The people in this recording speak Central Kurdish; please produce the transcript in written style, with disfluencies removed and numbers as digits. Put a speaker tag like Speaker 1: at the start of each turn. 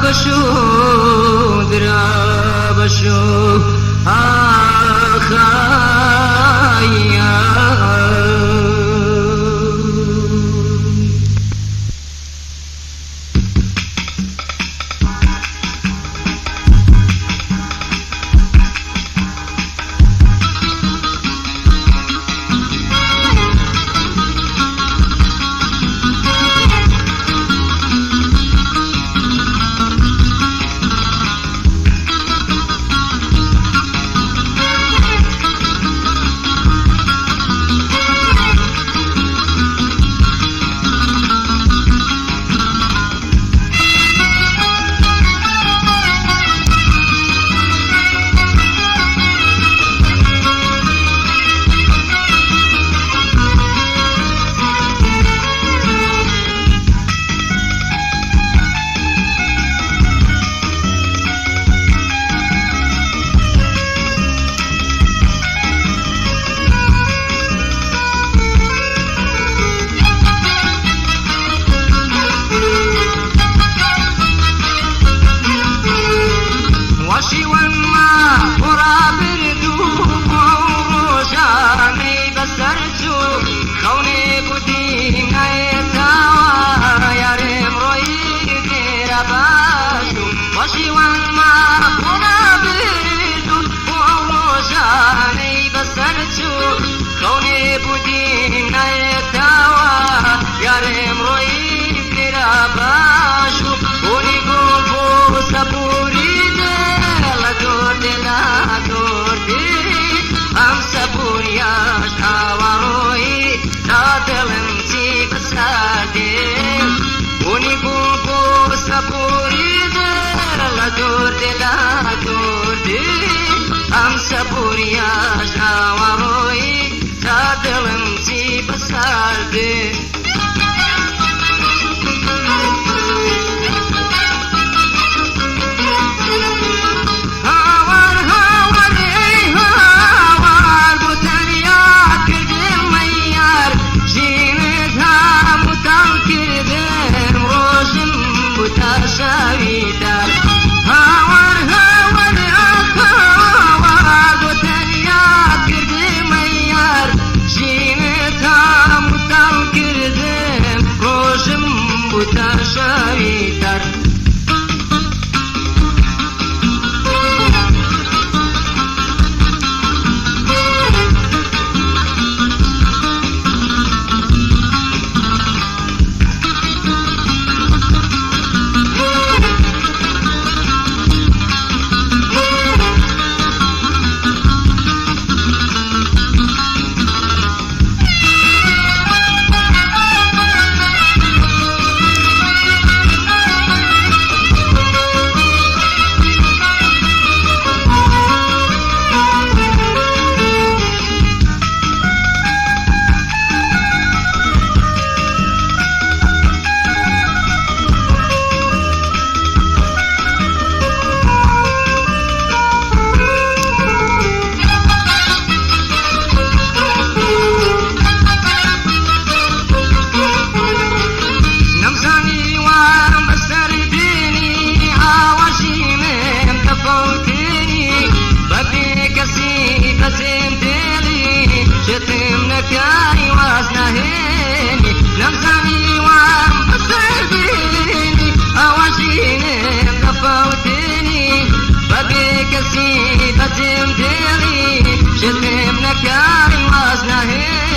Speaker 1: بە شوو، درا بە شوو، ئاخ ئای ئای. وەشیوەنما بۆ ڕابردوو بۆ ئەو ڕۆژانەی بەسەر چوو خەونێک و دیم نایەتەوە یارم ڕۆیی دێرە باش بوو وەشیوەنما بۆ ڕابردوو بۆ ئەو ڕۆژانەی بەسەر چوو خەونێک و دیم نایەتەوە یارم ڕۆیی دێرە باش بوو بوونی گوڵ بۆ سەبووری دڵ لە دوور دێ لە دوور دێ ئەم سەبووریاش ئاوا ڕۆیی تا دڵم چی بەسەر دێ بوونی گوڵ بۆ سەبووری دڵ لە دوور دێ لە دوور دێ ئەم سەبووریاش ئاوا ڕۆیی تا دڵم چی بەسەر دێ. هاوار هاوار ئەی هاوار بۆ تەنیا کردم ئەی یار ژینت هەموو تاڵ کردم ڕۆژم بوو تا شەوی تار هاوار هاوار ئاخ هاوار بۆ تەنیا کردم ئەی یار ژینت هەموو تاڵ کردم ڕۆژم بوو تا شەوی تار. نەمزانی وام بەسەر دێنی ئاوا ژینم دەفەوتێنی بە بێکەسی بەجێم دێڵی شێتم نەکای واز ناهێنی نەمزانی وام بەسەر دێنی ئاوا ژینم دەفەوتێنی بە بێکەسی بەجێم دێڵی شێتم نەکای واز ناهێنی.